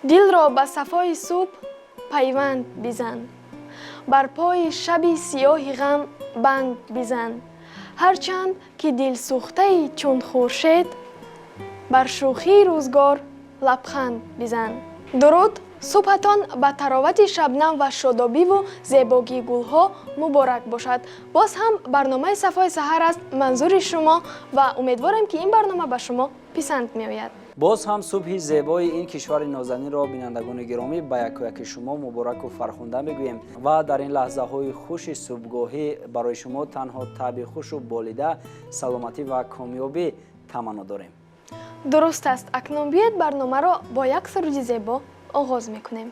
Дилро ба сафои субҳ пайванд бизан, бар пои шаби сиёҳи ғам банд бизан. Ҳарчанд ки дилсӯхтаи чун хуршед, бар шӯхии рӯзгор лабханд бизан. Дуруд, субҳатон ба таровати шабнам ва шодобиву зебогии гулҳо муборак бошад. Боз ҳам барномаи Сафои саҳар аст манзури шумо ва умедворем, ки ин барнома ба шумо писанд меояд. Боз ҳам субҳи зебои ин кишвари нозанинро, бинандагони гиромӣ, ба якояки шумо мубораку фархунда мегӯем ва дар ин лаҳзаҳои хуши субҳгоҳӣ барои шумо танҳо табъи хушу болида, саломатӣ ва комёбӣ таманно дорем. Дуруст аст. Акнун биёед, барномаро бо як суруди зебо оғоз мекунем.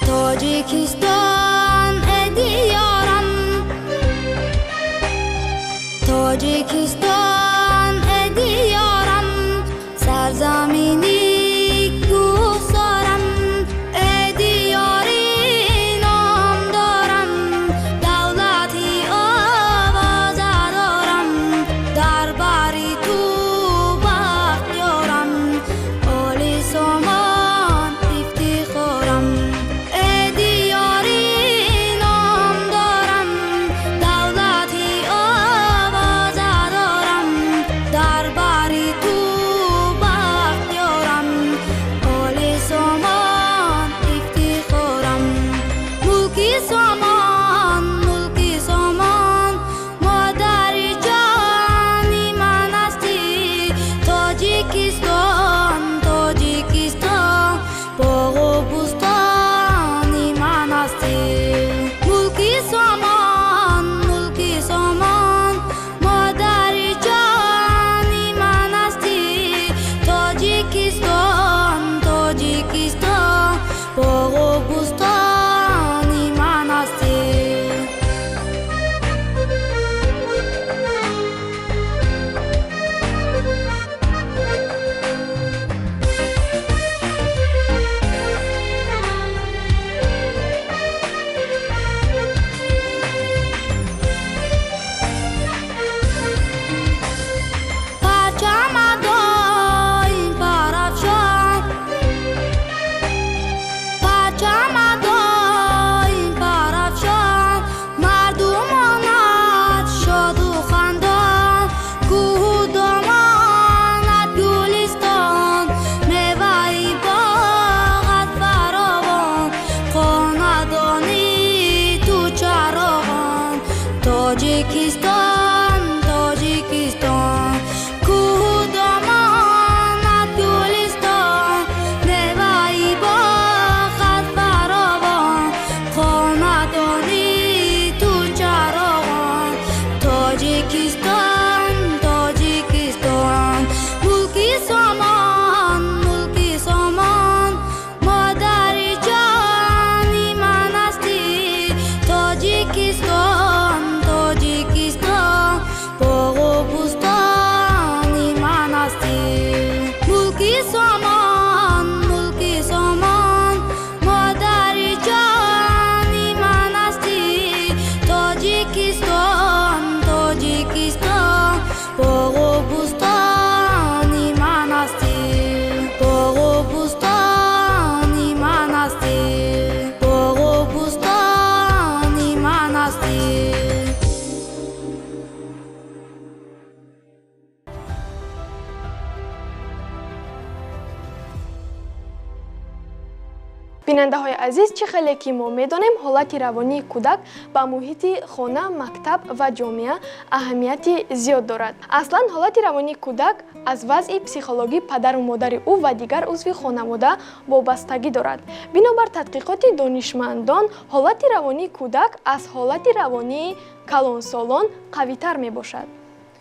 Тоҷикистон, э диёрам, Тоҷикистон, э диёрам, сарзамини кӯҳсорам, э диёри номдорам, давлати овоза дорам, дар бари ту бахтиёрам, оли сомон ифтихорам. Э диёри номдорам, давлати овоза дорам, дар бари ту бахтиёрам, оли сомон ифтихорам. Мулки сомон, мулки сомон, модари ҷони ман ҳастӣ. Тоҷикистон, Тоҷикистон, боғу бӯстони ман ҳастӣ. Мулки сомон, мулки сомон, модари ҷони ман ҳастӣ. Тоҷикистон, Тоҷикистон, боғу бӯстони ман ҳастӣ. Парчамат доим парафшон, парчамат доим парафшон, мардумонат шоду хандон, кӯҳу домонат гулистон, меваи боғат фаровон, хонадони ту чароғон. Тоҷикистон, Тоҷикистон, кӯҳу домонат гулистон, меваи боғат фаровон, хонадони ту чароғон. Тоҷикистон, Тоҷикистон, мулки сомон, мулки сомон, модари ҷони ман ҳастӣ. Тоҷикистон, Тоҷикистон, боғу бӯстони ман ҳастӣ. Мулки сомон, мулки сомон, модари ҷони ман ҳастӣ. Тоҷикистон, Тоҷикистон, боғу бӯстони ман ҳастӣ. Боғу бӯстони ман ҳастӣ. Боғу бӯстони ман ҳастӣ. Бинандаҳои азиз, чӣ хеле ки мо медонем, ҳолати равонии кӯдак ба муҳити хона, мактаб ва ҷомеа аҳамияти зиёд дорад. Аслан ҳолати равонии кӯдак аз вазъи психологии падару модари ӯ ва дигар узви хонавода вобастагӣ дорад. Бинобар тадқиқоти донишмандон, ҳолати равонии кӯдак аз ҳолати равонии калонсолон қавитар мебошад.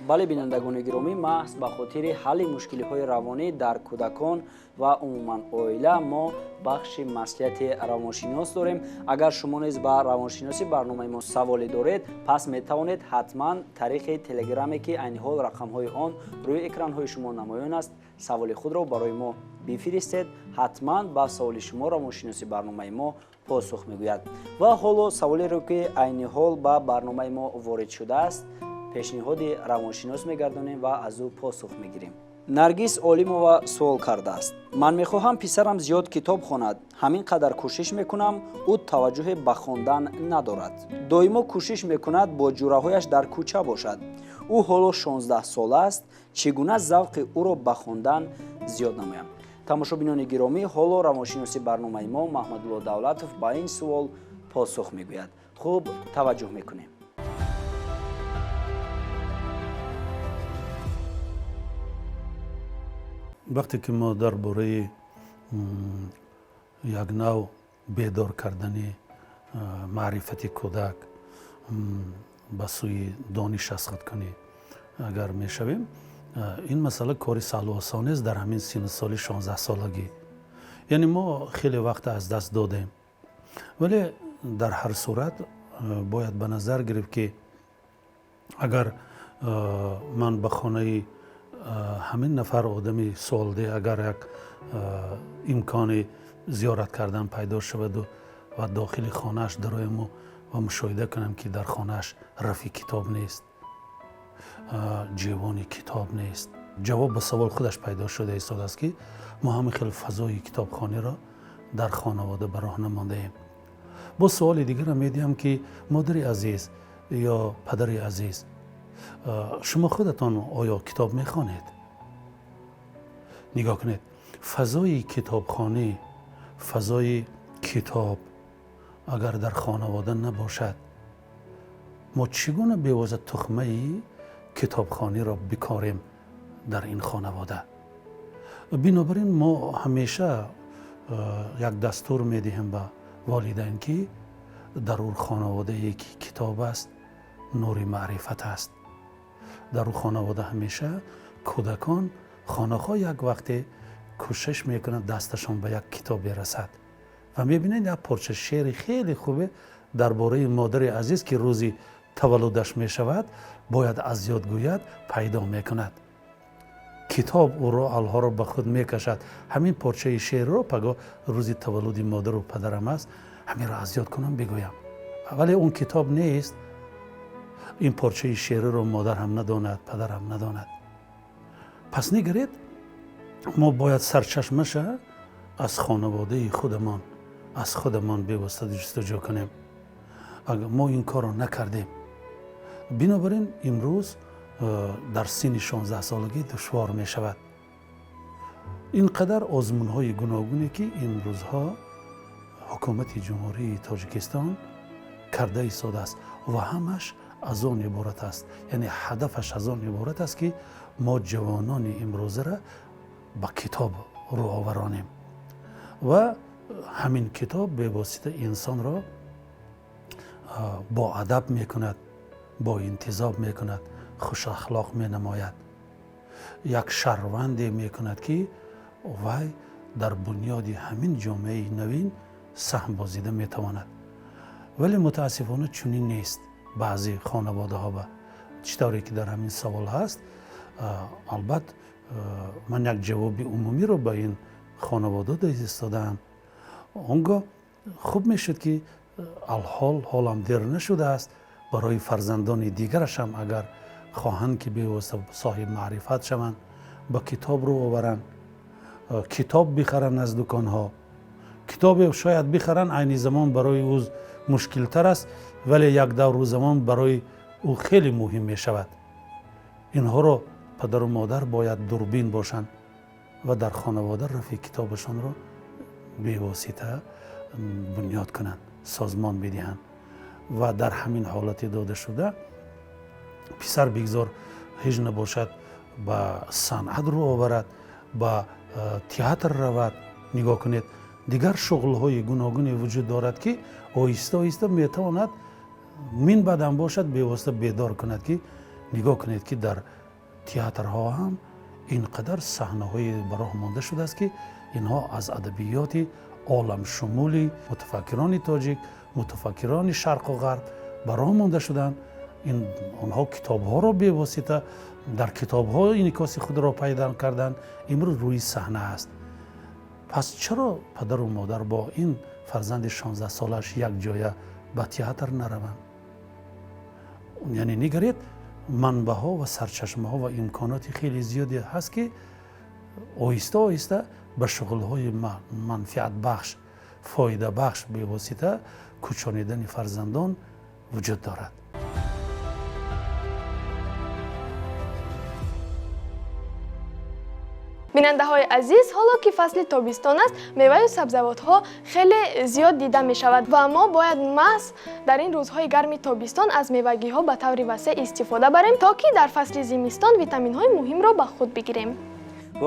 Бале, бинандагони гиромӣ, маҳз ба хотири ҳалли мушкилиҳои равонӣ дар кӯдакон ва умуман оила мо бахши маслиҳати равоншинос дорем. Агар шумо низ ба равоншиноси барномаи мо саволе доред, пас метавонед ҳатман тариқи телеграме, ки айни ҳол рақамҳои он рӯи экранҳои шумо намоён аст, саволи худро барои мо бифиристед. Ҳатман ба саволи шумо равоншиноси барномаи мо посух мегӯяд. Ва ҳоло саволеро, ки айни ҳол ба барномаи мо ворид шудааст, пешниҳоди равоншинос мегардонем ва аз ӯ посух мегирем. Наргиз Олимова суол кардааст: ман мехоҳам писарам зиёд китоб хонад. Ҳамин қадар кӯшиш мекунам, ӯ таваҷҷӯҳе ба хондан надорад. Доимо кӯшиш мекунад бо ҷураҳояш дар кӯча бошад. Ӯ ҳоло 16 сола аст. Чӣ гуна завқи ӯро ба хондан зиёд намоям? Тамошобинони гиромӣ, ҳоло равоншиноси барномаи мо Маҳмадулло Давлатов ба ин суол посух мегӯяд. Хуб, таваҷҷӯҳ мекунем. Вақте ки мо дар бораи як нав бедор кардани маърифати кӯдак ба сӯи дониш аз худкунӣ агар мешавем, ин масъала кори саҳлу осон нест дар ҳамин сину соли 16-солагӣ. Яъне мо хеле вақт аз даст додем, вале дар ҳар сурат бояд ба назар гирифт, ки агар ман ба хонаи ҳамин нафар одами суолдеҳ агар як имкони зиёрат кардан пайдо шаваду ва дохили хонааш дарояму ва мушоҳида кунам, ки дар хонааш рафи китоб нест, ҷевони китоб нест, ҷавоб ба савол худаш пайдо шуда истодааст, ки мо ҳамин хел фазои китобхониро дар хонавода ба роҳ намондаем. Боз суоли дигарро медиҳам, ки модари азиз ё падари азиз, шумо худатон оё китоб мехонед? Нигоҳ кунед, фазои китобхонӣ, фазои китоб агар дар хонавода набошад, мо чӣ гуна бевосита тухмаи китобхониро бикорем дар ин хонавода? Бинобар ин мо ҳамеша як дастур медиҳем ба волидайн, ки дар ӯ хонаводае ки китоб аст, нури маърифат аст. Дар ӯ хонавода ҳамеша кӯдакон хонаҳо як вақте кӯшиш мекунанд дасташон ба як китоб берасад ва мебинед як порча шеъри хеле хубе дар бораи модари азиз, ки рӯзи таваллудаш мешавад, бояд аз ёд гӯяд, пайдо мекунад. Китоб ӯро алҳоро ба худ мекашад. Ҳамин порчаи шеърро паго рӯзи таваллуди модару падарам аст, ҳаминро аз ёд кунам, бигӯям. Вале он китоб нест. Ин порчаи шеъриро модар ҳам надонад, падар ҳам надонад. Пас нигаред, мо бояд сарчашмаша аз хонаводаи худамон, аз худамон бевосита ҷустуҷӯ кунем. Агар мо ин корро накардем, бинобар ин имрӯз дар синни 16-солагӣ душвор мешавад. Ин қадар озмунҳои гуногуне, ки имрӯзҳо ҳукумати Ҷумҳурии Тоҷикистон карда истодааст ва ҳамаш аз он иборат аст, яъне ҳадафаш аз он иборат аст, ки мо ҷавонони имрӯзаро ба китоб рӯ оваронем ва ҳамин китоб бевосита инсонро боадаб мекунад, боинтизом мекунад, хушахлоқ менамояд, як шаҳрванде мекунад, ки вай дар бунёди ҳамин ҷомеаи навин саҳм бозида метавонад. Вале мутаассифона чунин нест баъзе хонаводаҳо. Ба чӣ тавре ки дар ҳамин савол ҳаст, албат ман як ҷавоби умумиро ба ин хонавода дода истодаам. Он гоҳ хуб мешуд, ки алҳол ҳолам дер нашудааст барои фарзандони дигарашам, агар хоҳанд, ки бевосита соҳиб маърифат шаванд, ба китоб рӯ оваранд, китоб бихаранд аз дуконҳо. Китобе шояд бихаранд, айни замон барои ӯ мушкилтар аст, вале як давру замон барои ӯ хеле муҳим мешавад. Инҳоро падару модар бояд дурбин бошанд ва дар хонавода рафи китобашонро бевосита бунёд кунанд, созмон бидиҳанд ва дар ҳамин ҳолати дода шуда писар бигзор ҳеҷ набошад ба санъат рӯ оварад, ба театр равад. Нигоҳ кунед, дигар шуғлҳои гуногуне вуҷуд дорад, ки оҳиста оҳиста метавонад мин баъдам бошад бевосита бедор кунад, ки Нигоҳ кунед, ки дар театрҳо ҳам ин қадар саҳнаҳои ба роҳ монда шудааст, ки инҳо аз адабиёти оламшумули мутафаккирони тоҷик, мутафаккирони шарқу ғарб ба роҳ монда шуданд. Онҳо китобҳоро бевосита дар китобҳо инъикоси худро пайдо карданд, имрӯз рӯи саҳна аст. Пас чаро падару модар бо ин фарзанди 16-солааш якҷоя ба театр нараванд? Яъне нигаред, манбаъҳо ва сарчашмаҳо ва имконоти хеле зиёде ҳаст, ки оҳиста оҳиста ба шуғлҳои манфиатбахш, фоидабахш бевосита кӯчонидани фарзандон вуҷуд дорад. Бинандаҳои азиз, ҳоло ки фасли тобистон аст, меваю сабзавотҳо хеле зиёд дида мешавад ва мо бояд маҳз дар ин рӯзҳои гарми тобистон аз мевагиҳо ба таври васеъ истифода барем, то ки дар фасли зимистон витаминҳои муҳимро ба худ бигирем.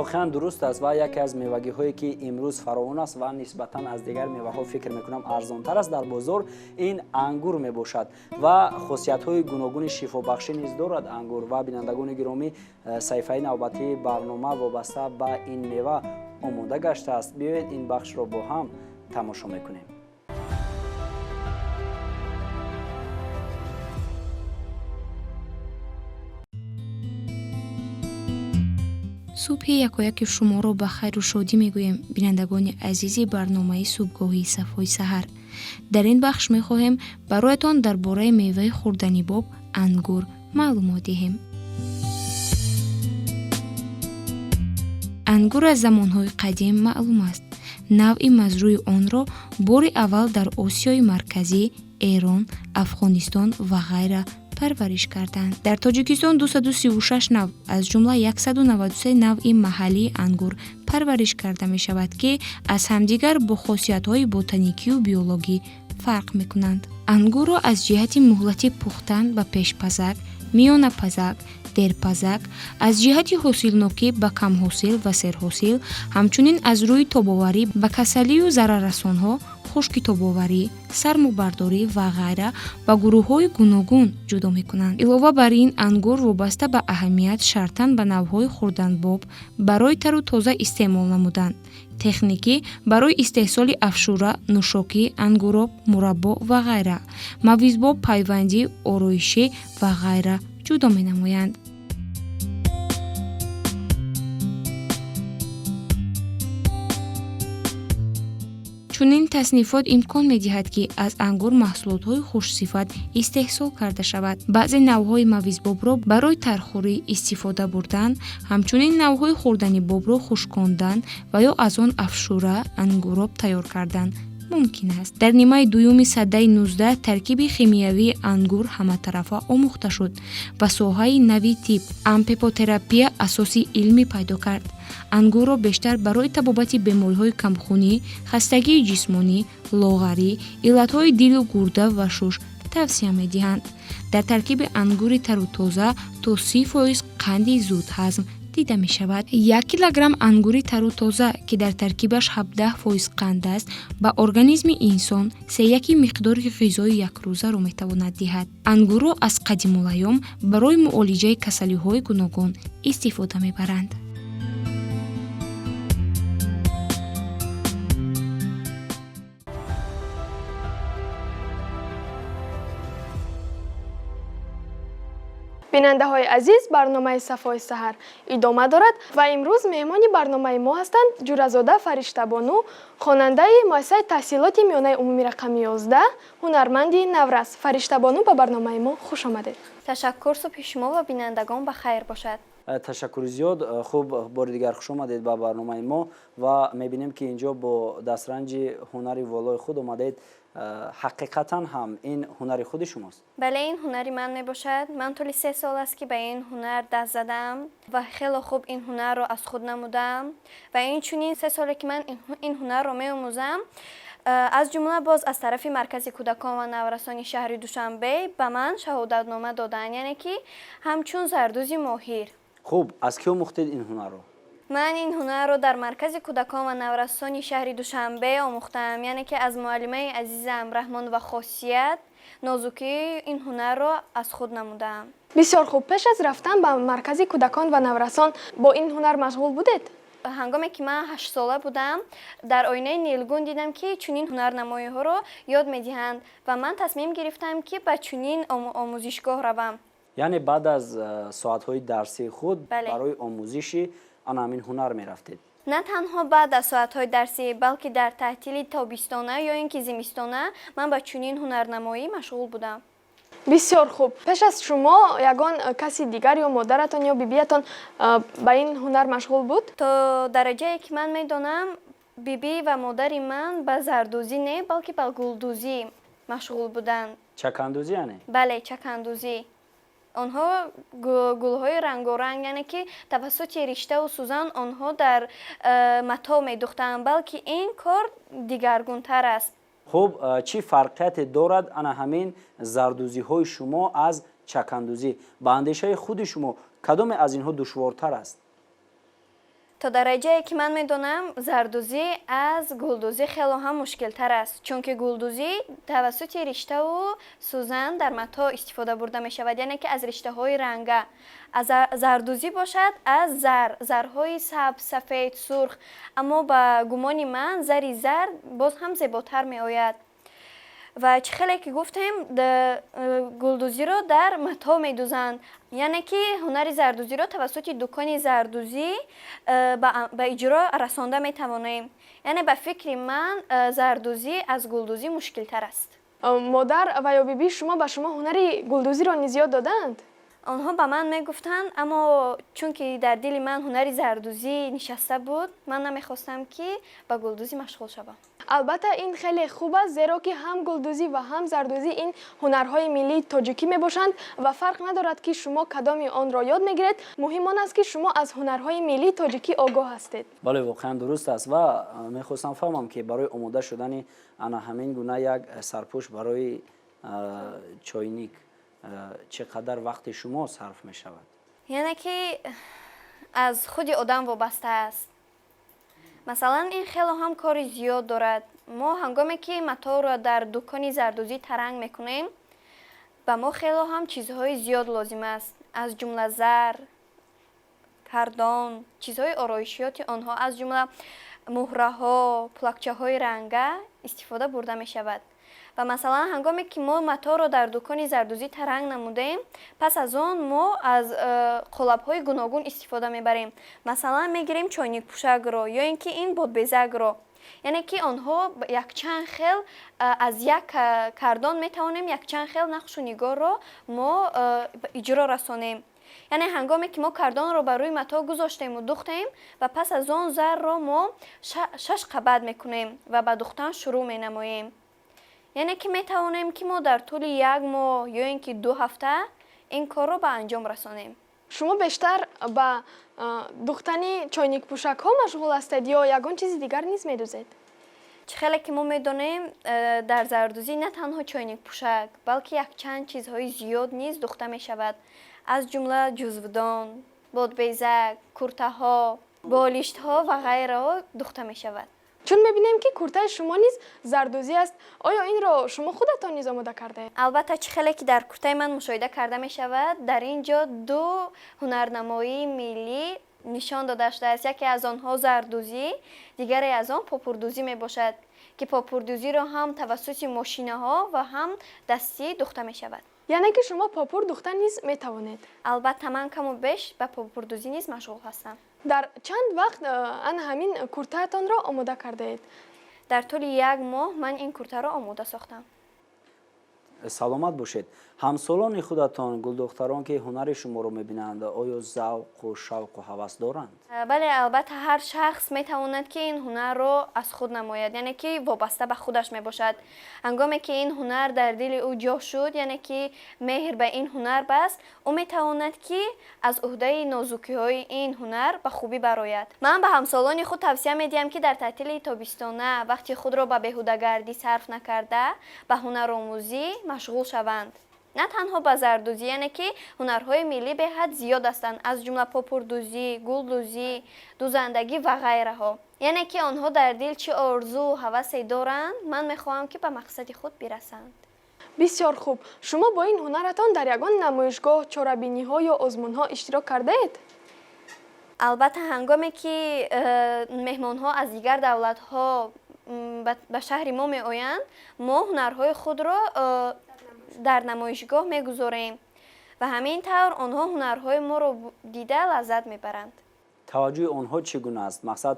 Воқеан дуруст аст ва яке аз мевагиҳое, ки имрӯз фаровон аст ва нисбатан аз дигар меваҳо, фикр мекунам, арзонтар аст дар бозор, ин ангур мебошад ва хосиятҳои гуногуни шифобахшӣ низ дорад ангур. Ва бинандагони гиромӣ, саҳифаи навбатии барнома вобаста ба ин мева омода гаштааст. Биёед, ин бахшро бо ҳам тамошо мекунем. Субҳи якояки шуморо ба хайру шодӣ мегӯем, бинандагони азизи барномаи субҳгоҳии Сафои саҳар. Дар ин бахш мехоҳем бароятон дар бораи меваи хӯрданибоб ангур маълумот диҳем. Ангур аз замонҳои қадим маълум аст. Навъи мазрӯи онро бори аввал дар Осиёи Марказӣ, Эрон, Афғонистон ва ғайра парвариш карданд. Дар Тоҷикистон 236 нав, аз ҷумла 193 навъи маҳаллии ангур парвариш карда мешавад, ки аз ҳамдигар бо хосиятҳои ботаникию биологӣ фарқ мекунанд. Ангурро аз ҷиҳати муҳлати пухтан ба пешпазак, миёнапазак, дерпазак, аз ҷиҳати ҳосилнокӣ ба камҳосил ва серҳосил, ҳамчунин аз рӯи тобоварӣ ба касалию зараррасонҳо, хушкитобоварӣ, сармобардорӣ ва ғайра ба гурӯҳҳои гуногун ҷудо мекунанд. Илова бар ин, ангур вобаста ба аҳамият шартан ба навъҳои хӯрданбоб барои тару тоза истеъмол намудан, техникӣ барои истеҳсоли афшура, нӯшокӣ, ангуроб, мураббо ва ғайра, мавизбоб, пайвандӣ, ороишӣ ва ғайра ҷудо менамоянд. Чунин таснифот имкон медиҳад, ки аз ангур маҳсулотҳои хушсифат истеҳсол карда шавад. Баъзе навъҳои мавизбобро барои тархӯрӣ истифода бурдан, ҳамчунин навъҳои хӯрданибобро хушкондан ва ё аз он афшура, ангуроб тайёр кардан мумкин аст. Дар нимаи дуюми садаи 19 таркиби химиявии ангур ҳаматарафа омӯхта шуд ва соҳаи нави тиб ампепотерапия асоси илмӣ пайдо кард. Ангурро бештар барои табобати бемориҳои камхунӣ, хастагии ҷисмонӣ, лоғарӣ, иллатҳои дилу гурда ва шуш тавсия медиҳанд. Дар таркиби ангури тару тоза то 30% қанди зудҳазм дида мешавад. 1 килограмм ангури тару тоза, ки дар таркибаш 17% қанд аст, ба организми инсон сеяки миқдори ғизои якрӯзаро метавонад диҳад. Ангурро аз қадимулайём барои муолиҷаи касалиҳои гуногун истифода мебаранд. Бинандаҳои азиз, барномаи Сафои саҳар идома дорад ва имрӯз меҳмони барномаи мо ҳастанд Ҷӯразода Фариштабону, хонандаи муассисаи таҳсилоти миёнаи умумӣ рақами 11, ҳунарманди наврас. Фариштабону, ба барномаи мо хуш омадед. Ташаккур. Субҳи шумо ва бинандагон ба хайр бошад. Ташаккури зиёд. Хуб, бори дигар хуш омадед ба барномаи мо ва мебинем, ки инҷо бо дастранҷи ҳунари волои худ омадед. Ҳақиқатан ҳам ин ҳунари худи шумост? Бале, ин ҳунари ман мебошад. Ман тӯли 3 сол аст, ки ба ин ҳунар даст задаам ва хело хуб ин ҳунарро аз худ намудаам. Ва инчунин 3 соле, ки ман ин ҳунарро меомӯзам, аз ҷумла боз аз тарафи Маркази кӯдакон ва наврасони шаҳри Душанбе ба ман шаҳодатнома доданд, яъне ки ҳамчун зардӯзи моҳир. Хуб, аз кӣ омӯхтед ин ҳунарро? Ман ин ҳунарро дар маркази кӯдакон ва наврасони шаҳри Душанбе омӯхтам, яъне ки аз муаллимаи азизам Раҳмонова Хосият нозукии ин ҳунарро аз худ намудаам. Бисёр хуб. Пеш аз рафтан ба маркази кӯдакон ва наврасон бо ин ҳунар машғул будед? Ҳангоме ки ман 8-сола будам, дар оинаи нилгун дидам, ки чунин ҳунарнамоиҳоро ёд медиҳанд, ва ман тасмим гирифтам, ки ба чунин омӯзишгоҳ равам. Яъне баъд аз соатҳои дарсии худ барои омӯзиши ана ҳамин ҳунар мерафтед? На танҳо баъд аз соатҳои дарсӣ, балки дар таътили тобистона ё ин ки зимистона ман ба чунин ҳунарнамоӣ машғул будам. Бисёр хуб. Пеш аз шумо ягон каси дигар ё модаратон ё бибиятон ба ин ҳунар машғул буд? То дараҷае ки ман медонам, бибӣ ва модари ман ба зардӯзӣ не, балки ба гулдӯзӣ машғул буданд. Чакандӯзӣ яъне? Бале, чакандӯзӣ. Онҳо гулҳои рангоранг, яъне ки тавассути риштаву сӯзан онҳо дар матоъ медухтанд, балки ин кор дигаргунтар аст. Хуб, чӣ фарқияте дорад ана ҳамин зардӯзиҳои шумо аз чакандӯзӣ? Ба андешаи худи шумо, кадоме аз инҳо душвортар аст? То дараҷае ки ман медонам, зардӯзӣ аз гулдӯзӣ хело ҳам мушкилтар аст, чунки гулдӯзӣ тавассути риштаву сӯзан дар матоъ истифода бурда мешавад, яъне ки аз риштаҳои ранга. Аз зардӯзӣ бошад, аз зар, зарҳои сабз, сафед, сурх, аммо ба гумони ман зари зард боз ҳам зеботар меояд. Ва чӣ хеле ки гуфтем, гулдӯзиро дар матоъ медӯзанд, яъне ки ҳунари зардӯзиро тавассути дукони зардӯзӣ ба иҷро расонда метавонем. Яъне ба фикри ман, зардӯзӣ аз гулдӯзӣ мушкилтар аст. Модар ва ё бибии шумо ба шумо ҳунари гулдӯзиро низ ёд додаанд? Онҳо ба ман мегуфтанд, аммо чунки дар дили ман ҳунари зардӯзӣ нишаста буд, ман намехостам, ки ба гулдӯзӣ машғул шавам. Албатта, ин хеле хуб аст, зеро ки ҳам гулдӯзӣ ва ҳам зардӯзӣ ин ҳунарҳои миллии тоҷикӣ мебошанд ва фарқ надорад, ки шумо кадоми онро ёд мегиред. Муҳим он аст, ки шумо аз ҳунарҳои миллии тоҷикӣ огоҳ ҳастед. Бале, воқеан дуруст аст. Ва мехостам фаҳмам, ки барои омода шудани ана ҳамин гуна як сарпӯш барои чойник чӣ қадар вақти шумо сарф мешавад? Яъне ки аз худи одам вобаста аст. Масалан, ин хело ҳам кори зиёд дорад. Мо ҳангоме ки матоъро дар дукони зардӯзӣ таранг мекунем, ба мо хело ҳам чизҳои зиёд лозим аст, аз ҷумла зар, кардон, чизҳои ороишиёти онҳо, аз ҷумла муҳраҳо, пулакчаҳои ранга истифода бурда мешавад. Ва масалан, ҳангоме ки мо матоъро дар дукони зардӯзӣ таранг намудем, пас аз он мо аз қолабҳои гуногун истифода мебарем. Масалан, мегирем чойникпӯшакро ё ин ки ин бодбезакро, яъне ки онҳо якчанд хел, аз як кардон метавонем якчанд хел нақшу нигорро мо иҷро расонем. Яъне ҳангоме ки мо кардонро бар рӯи матоъ гузоштему духтем ва пас аз он зарро мо шаш қабат мекунем ва ба духтан шурӯъ менамоем. Яъне ки метавонем, ки мо дар тӯли як моҳ ё ин ки 2 ҳафта ин корро ба анҷом расонем. Шумо бештар ба духтани чойникпӯшакҳо машғул ҳастед ё ягон чизи дигар низ медӯзед? Чӣ хеле ки мо медонем, дар зардӯзӣ на танҳо чойникпӯшак, балки якчанд чизҳои зиёд низ духта мешавад, аз ҷумла ҷузвдон, бодбезак, куртаҳо, болиштҳо ва ғайраҳо духта мешавад. Чун мебинем, ки куртаи шумо низ зардӯзӣ аст, оё инро шумо худатон низ омода кардаед? Албатта, чӣ хеле ки дар куртаи ман мушоҳида карда мешавад, дар ин ҷо ду ҳунарнамоии миллӣ нишон дода шудааст. Яке аз онҳо зардӯзӣ, дигаре аз он попурдӯзӣ мебошад, ки попурдӯзиро ҳам тавассути мошинаҳо ва ҳам дастӣ духта мешавад. Яъне ки шумо попур духта низ метавонед? Албатта, ман каму беш ба попурдӯзӣ низ машғул ҳастам. Дар чанд вақт ана ҳамин куртаатонро омода кардаед? Дар тӯли як моҳ ман ин куртаро омода сохтам. Саломат бошед. Ҳамсолони худатон, гулдухтарон, ки ҳунари шуморо мебинанд, оё завқу шавқу ҳавас доранд? Бале, албатта, ҳар шахс метавонад, ки ин ҳунарро аз худ намояд, яъне ки вобаста ба худаш мебошад. Ҳангоме ки ин ҳунар дар дили ӯ ҷо шуд, яъне ки меҳр ба ин ҳунар баст, ӯ метавонад, ки аз уҳдаи нозукиҳои ин ҳунар ба хубӣ барояд. Ман ба ҳамсолони худ тавсия медиҳам, ки дар таътили тобистона вақти худро ба беҳудагардӣ сарф накарда, ба ҳунаромӯзӣ машғул шаванд. На танҳо ба зардӯзӣ, яъне ки ҳунарҳои миллӣ беҳад зиёд ҳастанд, аз ҷумла попурдӯзӣ, гулдӯзӣ, дузандагӣ ва ғайраҳо. Яъне ки онҳо дар дил чӣ орзу ҳавасе доранд, ман мехоҳам, ки ба мақсади худ бирасанд. Бисёр хуб. Шумо бо ин ҳунаратон дар ягон намоишгоҳ, чорабиниҳо ё озмунҳо иштирок кардаед? Албатта, ҳангоме ки меҳмонҳо аз дигар давлатҳо ба шаҳри мо меоянд, мо ҳунарҳои худро дар намоишгоҳ мегузорем ва ҳамин тавр онҳо ҳунарҳои моро дида лаззат мебаранд. Таваҷҷӯҳи онҳо чӣ гуна аст? Мақсад,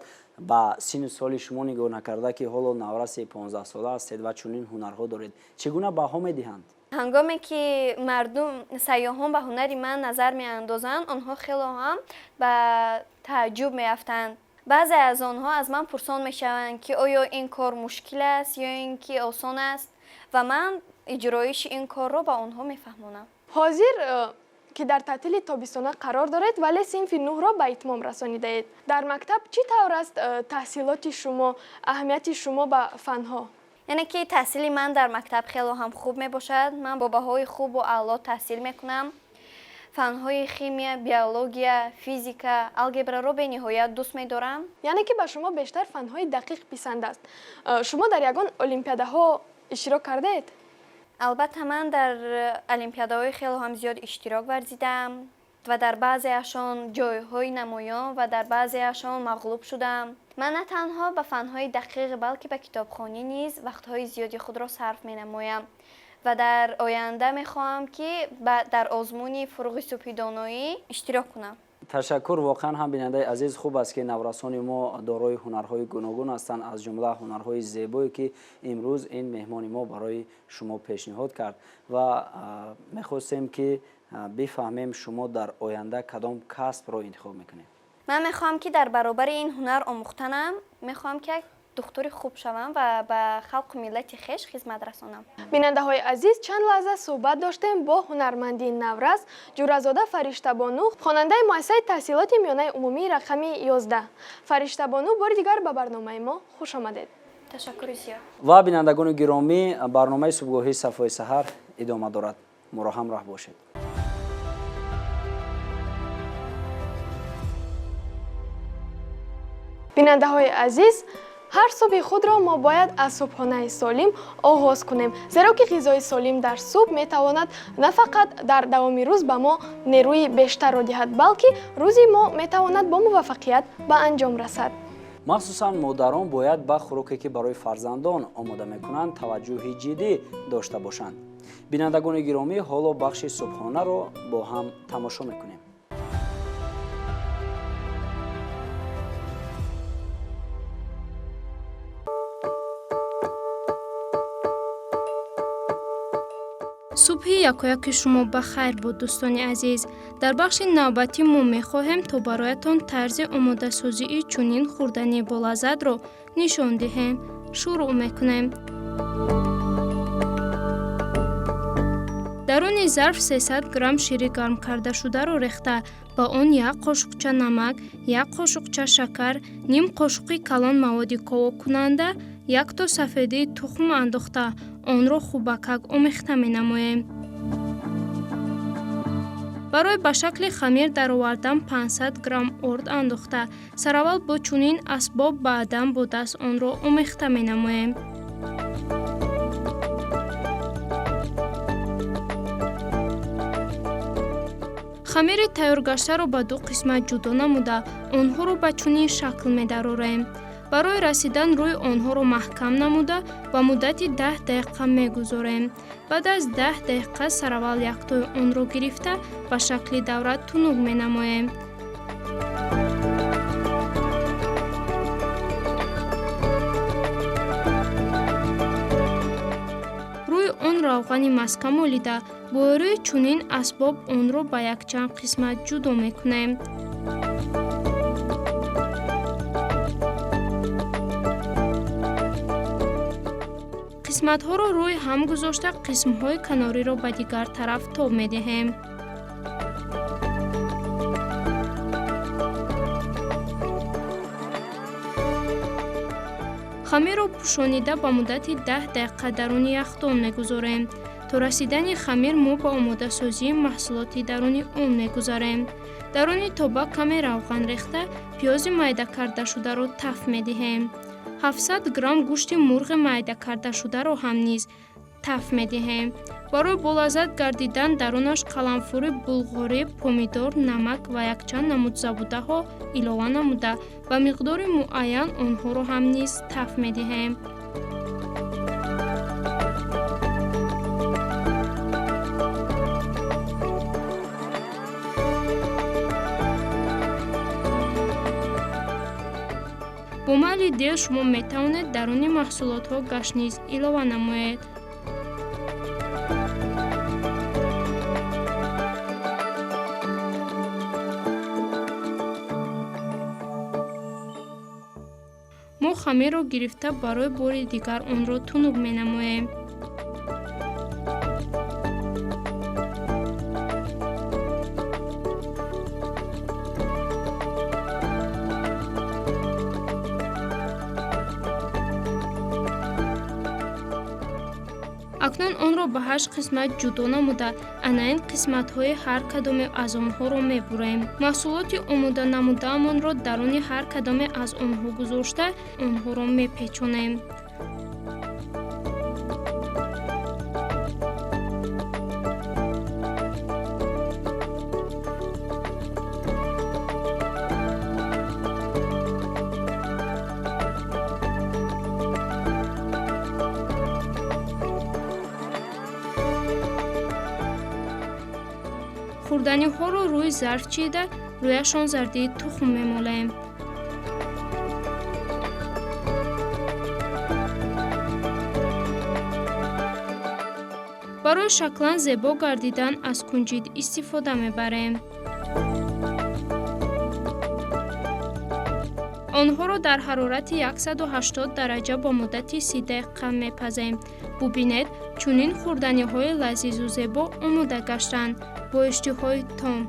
ба синну соли шумо нигоҳ накарда, ки ҳоло навраси 15сола ҳастед ва чунин ҳунарҳо доред, чӣ гуна баҳо медиҳанд? Ҳангоме ки мардум, сайёҳон ба ҳунари ман назар меандозанд, онҳо хело ҳам ба тааҷҷуб меафтанд. Баъзе аз онҳо аз ман пурсон мешаванд, ки оё ин кор мушкил аст ё ин ки осон аст, ва ман иҷроиши ин корро ба онҳо мефаҳмонам. Ҳозир ки дар таътили тобистона қарор доред, вале синфи нӯҳро ба итмом расонидаед. Дар мактаб чӣ тавр аст таҳсилоти шумо, аҳамияти шумо ба фанҳо? Яъне ки таҳсили ман дар мактаб хело ҳам хуб мебошад. Ман бо баҳои хубу аъло таҳсил мекунам. Фанҳои химия, биология, физика, алгебраро бениҳоят дӯст медорам. Яъне ки ба шумо бештар фанҳои дақиқ писанд аст. Шумо дар ягон олимпиадаҳо иштирок кардаед? Албатта, ман дар олимпиадаҳои хело ҳам зиёд иштирок варзидам ва дар баъзеашон ҷойҳои намоён ва дар баъзеашон мағлуб шудам. Ман на танҳо ба фанҳои дақиқ, балки ба китобхонӣ низ вақтҳои зиёди худро сарф менамоям ва дар оянда мехоҳам, ки дар озмуни Фуруғи субҳи доноӣ иштирок кунам. Ташаккур. Воқеан ҳам, бинандаи азиз, хуб аст, ки наврасони мо дорои ҳунарҳои гуногун ҳастанд, аз ҷумла ҳунарҳои зебое, ки имрӯз ин меҳмони мо барои шумо пешниҳод кард. Ва мехостем, ки бифаҳмем, шумо дар оянда кадом касбро интихоб мекунед? Ман мехоҳам, ки дар баробари ин ҳунар омӯхтанам, мехоҳам, ки як духтури хуб шавам ва ба халқу миллати хеш хизмат расонам. Бинандаҳои азиз, чанд лаҳза суҳбат доштем бо ҳунарманди наврас Ҷӯразода Фариштабону, хонандаи муассисаи таҳсилоти миёнаи умумии рақами 11. Фариштабону, бори дигар ба барномаи мо хуш омадед. Ташаккури зиёд. Ва бинандагони гиромӣ, барномаи субҳгоҳии Сафои саҳар идома дорад. Моро ҳамроҳ бошед. Бинандаҳои азиз, ҳар субҳи худро мо бояд аз субҳонаи солим оғоз кунем, зеро ки ғизои солим дар субҳ метавонад на фақат дар давоми рӯз ба мо нерӯи бештарро диҳад, балки рӯзи мо метавонад бо муваффақият ба анҷом расад. Махсусан модарон бояд ба хӯроке, ки барои фарзандон омода мекунанд, таваҷҷӯҳи ҷиддӣ дошта бошанд. Бинандагони гиромӣ, ҳоло бахши субҳонаро бо ҳам тамошо мекунем. Субҳи якояки шумо ба хайр буд, дӯстони азиз. Дар бахши навбатӣ мо мехоҳем, то бароятон тарзи омодасозии чунин хӯрдани болаззатро нишон диҳем. Шурӯъ мекунем. Даруни зарф 300 грамм шири гарм кардашударо рехта, ба он як қошуқча намак, як қошуқча шакар, ним қошуқи калон маводи ковоккунанда, як то сафедии тухм андохта, онро хубакак омехта менамоем. Барои ба шакли хамир даровардан 500 грамм орд андохта, сараввал бо чунин асбоб, баъдан бо даст онро омехта менамоем. Хамири тайёргаштаро ба ду қисмат ҷудо намуда, онҳоро ба чунин шакл медарорем. Барои расидан рӯи онҳоро маҳкам намуда, ба муддати 10 дақиқа мегузорем. Баъд аз 10 дақиқа сараввал яктои онро гирифта, ба шакли давра тунук менамоем. Рӯи он равғани маска молида, бо ёрии чунин асбоб онро ба якчанд қисмат ҷудо мекунем. Қисматҳоро рӯи ҳам гузошта, қисмҳои канориро ба дигар тараф тоб медиҳем. Хамирро пӯшонида, ба муддати 10 дақиқа даруни яхдон мегузорем, То расидани хамир мо ба омодасозии маҳсулоти даруни он мегузарем. Даруни тоба каме равған рехта, пиёзи майда кардашударо таф медиҳем. 700 грамм гӯшти мурғи майда кардашударо ҳам низ таф медиҳем. Барои болаззат гардидан дарунаш қаламфури булғорӣ, помидор, намак ва якчанд намуд забудаҳо илова намуда, ба миқдори муайян онҳоро ҳам низ таф медиҳем. Бо майли дил шумо метавонед даруни маҳсулотҳо гашниз илова намоед. Мо хамирро гирифта, барои бори дигар онро тунук менамоем. Акнун онро ба ҳашт қисмат ҷудо намуда, ана ин қисматҳои ҳар кадоме аз онҳоро мебурем. Маҳсулоти омода намудаамонро даруни ҳар кадоме аз онҳо гузошта, онҳоро мепечонем. Хӯрданиҳоро рӯи зарф чида, рӯяшон зардии тухм мемолем. Барои шаклан зебо гардидан аз кунҷид истифода мебарем. Онҳоро дар ҳарорати 180 дараҷа ба муддати 30 дақиқа мепазем. Бубинед, чунин хӯрданиҳои лазизу зебо омода гаштанд. Бо иштиҳои том.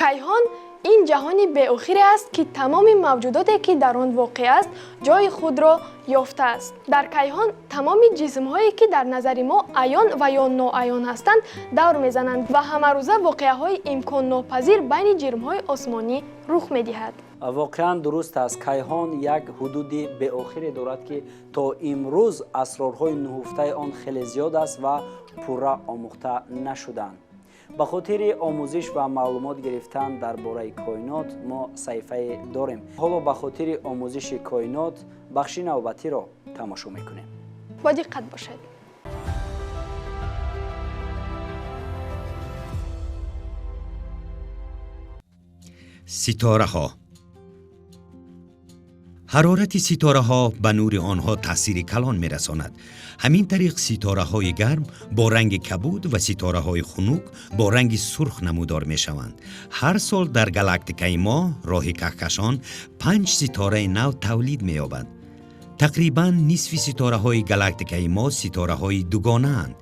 Кайҳон ин ҷаҳони беохире аст, ки тамоми мавҷудоте, ки дар он воқеъ аст, ҷойи худро ёфтааст. Дар кайҳон тамоми ҷисмҳое, ки дар назари мо аён ва ё ноаён ҳастанд, давр мезананд ва ҳамарӯза воқеаҳои имконнопазир байни ҷирмҳои осмонӣ рух медиҳад. Воқеан дуруст аст. Кайҳон як ҳудуди беохире дорад, ки то имрӯз асрорҳои нуҳуфтаи он хеле зиёд аст ва пурра омӯхта нашуданд. Ба хотири омӯзиш ва маълумот гирифтан дар бораи коинот мо саҳифае дорем. Ҳоло ба хотири омӯзиши коинот бахши навбатиро тамошо мекунем. Бо диққат бошед. Ситораҳо. Ҳарорати ситораҳо ба нури онҳо таъсири калон мерасонад. Ҳамин тариқ, ситораҳои гарм бо ранги кабуд ва ситораҳои хунук бо ранги сурх намудор мешаванд. Ҳар сол дар галактикаи мо, роҳи каҳкашон, панҷ ситораи нав тавлид меёбад. Тақрибан нисфи ситораҳои галактикаи мо ситораҳои дугонаанд.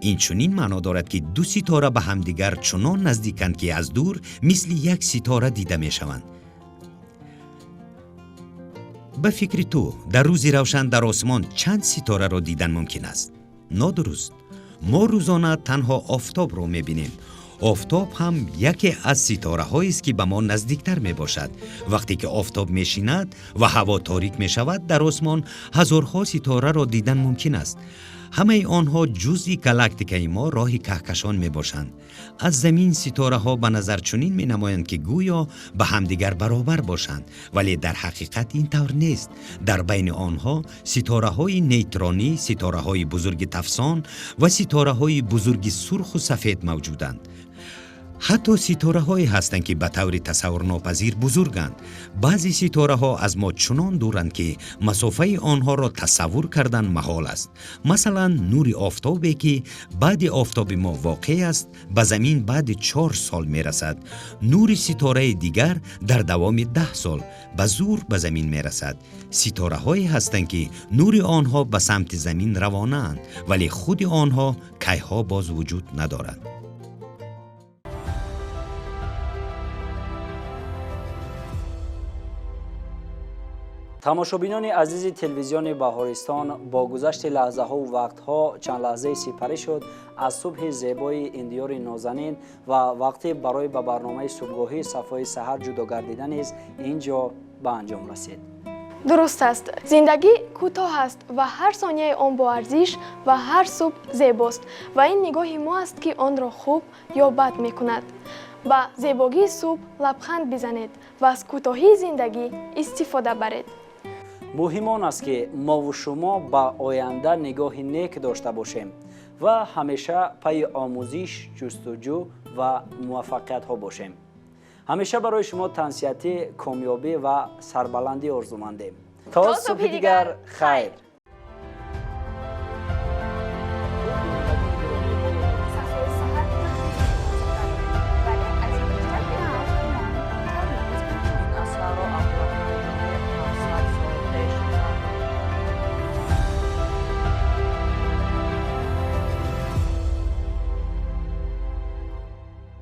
Ин чунин маъно дорад, ки ду ситора ба ҳамдигар чунон наздиканд, ки аз дур мисли як ситора дида мешаванд. Ба фикри ту, дар рӯзи равшан дар осмон чанд ситораро дидан мумкин аст? Нодуруст. Мо рӯзона танҳо офтобро мебинем. Офтоб ҳам яке аз ситораҳоест, ки ба мо наздиктар мебошад. Вақте ки офтоб мешинад ва ҳаво торик мешавад, дар осмон ҳазорҳо ситораро дидан мумкин аст. Ҳамаи онҳо ҷузъи галактикаи мо, роҳи каҳкашон мебошанд. Аз замин ситораҳо ба назар чунин менамоянд, ки гӯё ба ҳамдигар баробар бошанд, вале дар ҳақиқат ин тавр нест. Дар байни онҳо ситораҳои нейтронӣ, ситораҳои бузурги тафсон ва ситораҳои бузурги сурху сафед мавҷуданд. Ҳатто ситораҳое ҳастанд, ки ба таври тасаввурнопазир бузурганд. Баъзе ситораҳо аз мо чунон дуранд, ки масофаи онҳоро тасаввур кардан маҳол аст. Масалан, нури офтобе, ки баъди офтоби мо воқеъ аст, ба замин баъди 4 сол мерасад. Нури ситораи дигар дар давоми 10 сол ба зур ба замин мерасад. Ситораҳое ҳастанд, ки нури онҳо ба самти замин равонаанд, вале худи онҳо кайҳо боз вуҷуд надоранд. Тамошобинони азизи телевизиони Баҳористон, бо гузашти лаҳзаҳову вақтҳо чанд лаҳзаи сипарӣ шуд аз субҳи зебои ин диёри нозанин ва вақте барои ба барномаи субҳгоҳии Сафои саҳар ҷудо гардида низ ин ҷо ба анҷом расид. Дуруст аст, зиндагӣ кӯтоҳ аст ва ҳар сонияи он боарзиш ва ҳар субҳ зебост ва ин нигоҳи мо аст, ки онро хуб ё бад мекунад. Ба зебогии субҳ лабханд бизанед ва аз кӯтоҳии зиндагӣ истифода баред. Муҳим он аст, ки мову шумо ба оянда нигоҳи нек дошта бошем ва ҳамеша пайи омӯзиш, ҷустуҷӯ ва муваффақиятҳо бошем. Ҳамеша барои шумо тансиҳатӣ, комёбӣ ва сарбаландӣ орзумандем. То субҳи дигар, хайр.